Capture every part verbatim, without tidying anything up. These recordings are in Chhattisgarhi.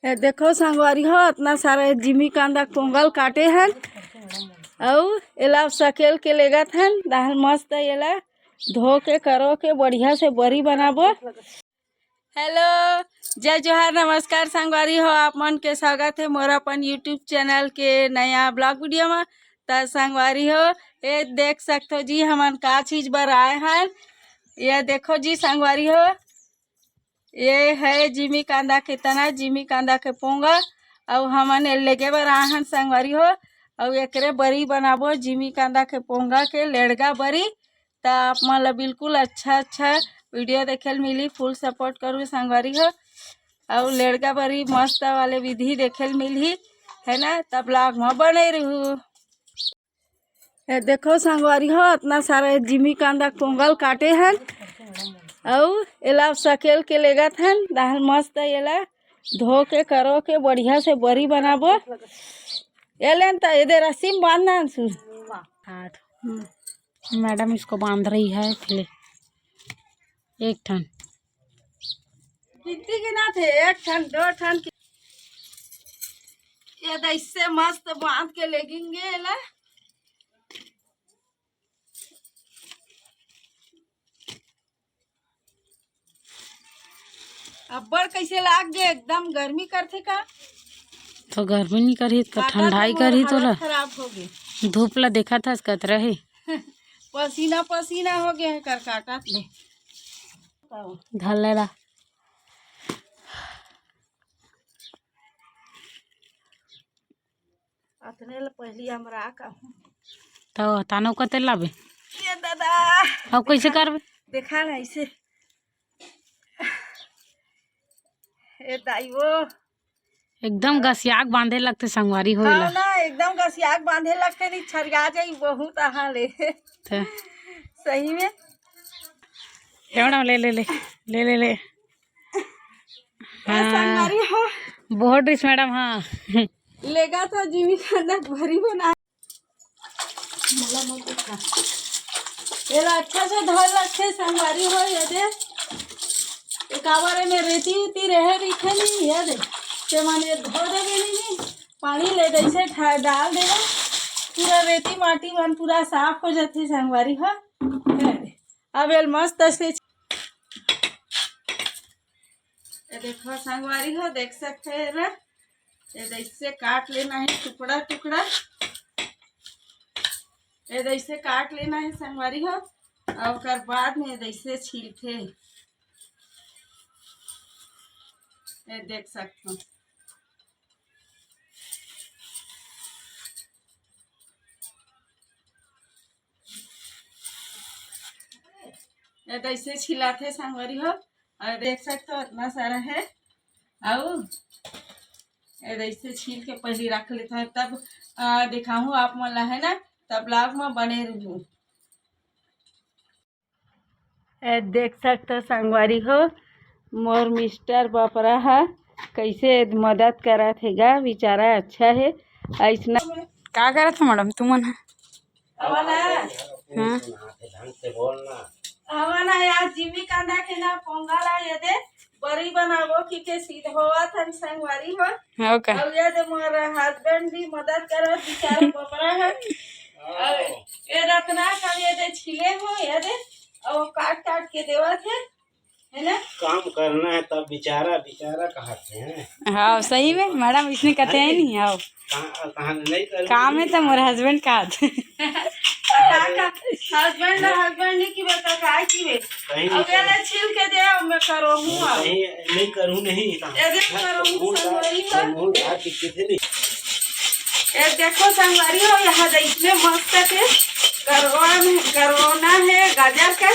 ए देखो संगवारी हो, इतना सारा जिमी कांदा के पोंगल काटे हन, अउ एला अब सकेल के लेगत हन। दाल मस्त एला धो के, करो के बढ़िया से बरी बनाबो। हेलो, जय जोहार, नमस्कार संगवारी हो, आप मन के स्वागत है मोर अपन YouTube चैनल के नया ब्लॉग वीडियो में। त संगवारी हो, ये देख सकथो जी, हमन का चीज बर आए हन। ये देखो जी संगवारी हो, ये है जिमी कांदा के तना, जिमी कांदा के पोंगा, अउ हमन ये लेगे बर आए हन संगवारी हो। अउ एकरे बरी बनाबो, जिमी कांदा के पोंगा के लेड़गा बरी। त आप मन ल बिल्कुल अच्छा अच्छा वीडियो देखे ल मिली, फुल सपोर्ट करू संगवारी हो। अउ लेड़गा बरी मस्त वाले विधि देखे ल मिलही, है ना? त ब्लॉग म बने रहू। ए देखो संगवारी हो, इतना सारा जिमी कांदा के पोंगल काटे हन, अउ एला अब सकेल के लेगत हन। दाल मस्त एला धो के, करो के बढ़िया से बरी बनाबो। एलेन त एदे रस्सी में बांधना अंशु। मैडम इसको बांध रही है, ले एक ठन। गिनती गिना थे, एक ठन, दो ठन के। ये तो इससे मस्त बांध के लेगेंगे एला। अब्बड़ कैसे लाग गे, एकदम गर्मी करथे का? तो गर्मी नहीं करही, तो काटा ठंडाई तो मोर करही हालत तोला। खराब हो गे। धूप ला देखत हस कतरा हे। पसीना पसीना हो गे हे कर काटत ले। धर ले ला। अतने ल पहिली अमरा कहूँ। तो तानो कते लाबे? ये दादा। अब कैसे करबे? देखा ना ऐसे। ए दाई वो। एकदम गसियाक बांधे लगथे संगवारी हो हाँ एला। ना, एकदम गसियाक बांधे लगथे, नहीं छरिया जाई बहुत आहा ले। ते। सही में। ले मैडम, ले, ले, ले, ले, ले, ले। ए हाँ। संगवारी हो। बहुत डिश मैडम, हाँ। लेगा तो जिमी खाना भरी बना। एला अच्छा से धोए लगथे संगवारी हो, ये दे। एकाबर में रेती उती रहे रहिथे नहीं, ये दे। ते मन ये धो देबे नहीं, नहीं। पानी ले जैसे ठा-, डाल देबे, पूरा रेती माटी मन पूरा साफ हो जाथे संगवारी हो। ये दे। अब एल मस्त से ये देखो संगवारी हो, देख सकते हैं एला। ये जैसे काट लेना है टुकड़ा टुकड़ा, ये जैसे काट लेना है संगवारी हो। और ओकर बाद में जैसे छीलथे, ये देख सकते हो। ये तो ऐसे छिलाथे संगवारी हो, और देख सकते हो इतना सारा है। अउ ये तो ऐसे छील के पहले रख लेते हैं, तब आ, दिखाऊँ आप मन ला, है ना, तब ब्लॉग में बने रहू। ए, देख सकत संगवारी हो, मोर मिस्टर बपरा ह कैसे मदद करत हे गा, बेचारा अच्छा हे। ऐसना का करत हो मैडम तुमन ह? हवा ना, हाँ। हवा ना, आज जिमी कांदा के ना पोंगल आ, ये दे बरी बनाबो कि के सीध होवत हन संगवारी हो। हो का? अउ ये दे मोर हस्बैंड भी मदद करत, बेचारा बपरा है। अउ ये रतना का ये दे छिले हो, ये दे, अउ काट काट के देवत है, है ना? काम करना है तब बेचारा, बेचारा कहत हैं। हाँ, सही में मैडम इसने कहते हैं नहीं, आओ। कहाँ, कहाँ नहीं करूँ? काम है तो मोर हस्बैंड का हाथ। हस्बैंड ना, हस्बैंड नहीं की बता का की है। कहीं नहीं अब ये करूँ। ले छील के दे, अब मैं करूँ हूँ अब। कहीं नहीं करूँ नहीं। ये दे करूँ हूँ, संगवारी हो। करूँ हूँ, बात की कितनी? ये देखो संगवारी हो, यहाँ दे इतने मस्त के करवा में, करवाना है गाजर का।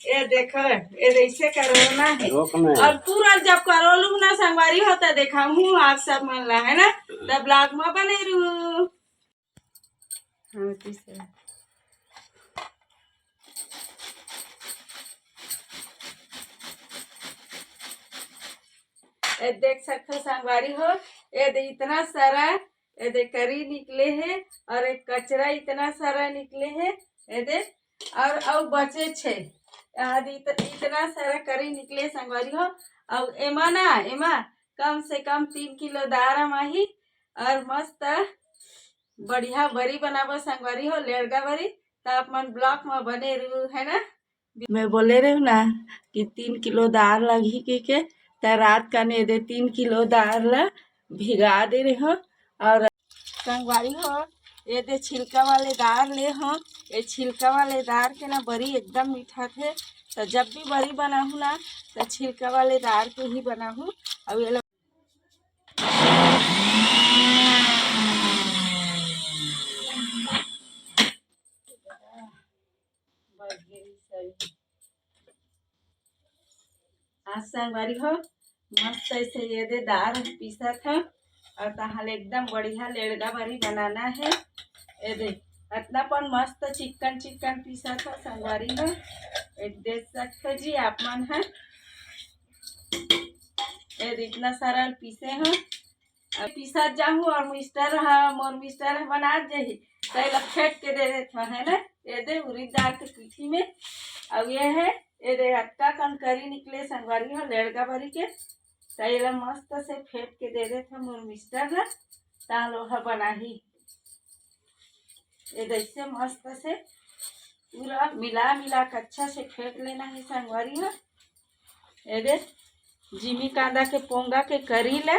ये देखो, ये जैसे करवाना है। रोक ना। और पूरा जब करोलू ना संगवारी हो, त देखाहूँ आप सब मन ला, है ना? तब ब्लॉग में बने रहू। हाँ, ठीक है। ये देख सकते हो संगवारी हो, ये दे इतना सारा, ये दे करी निकले है और एक कचरा इतना सारा निकले है, ये दे और, और बचे छे। आज इत-, इतना सारा करी निकले संगवारी हो। अउ एमा ना, एमा कम से कम तीन किलो दार अमाही और मस्त बढ़िया बरी बनाबो संगवारी हो, लेड़गा बरी। त आप मन ब्लॉग में बने रहू, है ना? मैं बोले रहूँ ना कि तीन किलो दार लगही के, के त रात का ने दे तीन किलो दार ला भिगा दे रहे हो। और संगवारी हो, ये दे छिलका वाले दार ले हो, ये छिलका वाले दार के ना बरी एकदम मीठा थे। तो जब भी बरी बनाहूँ ना, तो छिलका वाले दार के ही बनाहूँ। अब ये लो। आज संगवारी हो, मस्त ऐसे ये दे दार पीसत ह और तहां ले एकदम बढ़िया लेड़गा बरी बनाना है। ये दे, अतना पन मस्त चिकन चिकन पीसत ह संगवारी हो। एक देख सकते जी आप मन ह, ये दे इतना सारा पीसे ह। अब पीसत जाहूँ और मिस्टर ह, मोर मिस्टर ह बनात जाही, त एला फेंट के दे देत हन, है ना? ये दे उरीद दार के पीठी में। अब ये है, ये दे अतका कन करी निकले संगवारी हो लेड़गा बरी के, त एला मस्त से फेंट के दे देत हन मोर मिस्टर ला, तालो ह बनाही। ये दे ऐसे मस्त से पूरा मिला मिला के अच्छा से फेंट लेना है संगवारी हो। ये दे जिमी कांदा के पोंगा के करी ला,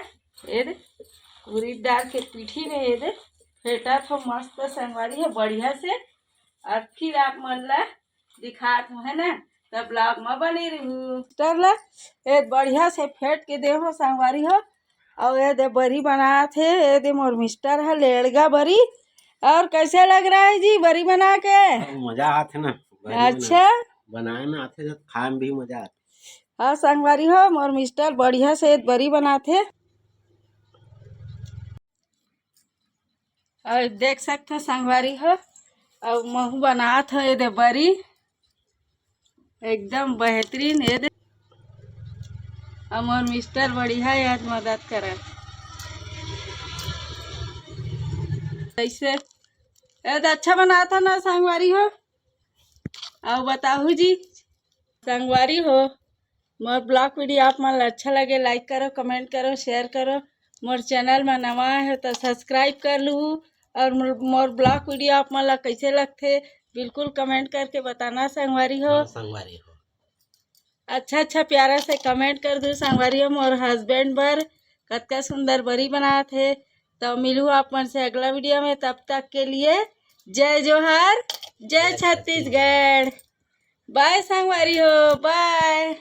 ये दे उरीद दार के पीठी में ये दे फेंटा थो मस्त संगवारी हो बढ़िया से। और फिर आप मन ला दिखात हो, है ना? त ब्लॉग में बने रहू। मिस्टर ला ये बढ़िया से फेंट के दे हो संगवारी हो। और ये दे बरी बनात हे, ये दे मोर मिस्टर ह लेड़गा बरी। और कैसे लग रहा है जी बरी बना के? मजा आत हे ना, बरी अच्छा। बनाए में आथे, जब खाए में भी मजा आथे। हाँ संगवारी हो, मोर मिस्टर बढ़िया से बरी बनात हे। और देख सकथो संगवारी हो, और महू बनात हो ये दे बरी, एकदम बेहतरीन ये दे। और मोर मिस्टर बढ़िया याद मदद करे। कैसे ये दे अच्छा बनात हो ना संगवारी हो? और बताहू जी संगवारी हो, मोर ब्लॉग वीडियो आप मन ला अच्छा लगे, लाइक करो, कमेंट करो, शेयर करो। मोर चैनल में नवा है तो सब्सक्राइब कर लू। और मोर, मोर ब्लॉग वीडियो आप मन ला कैसे लगथे, बिल्कुल कमेंट करके बताना संगवारी हो। हाँ, संगवारी हो। अच्छा अच्छा प्यारा से कमेंट कर दू संगवारी हो, मोर हस्बैंड बर कतका सुंदर बरी बनात हे। तो मिलू आप मन से अगला वीडियो में, तब तक के लिए जय जोहार, जय जय छत्तीसगढ़। बाय संगवारी हो, बाय।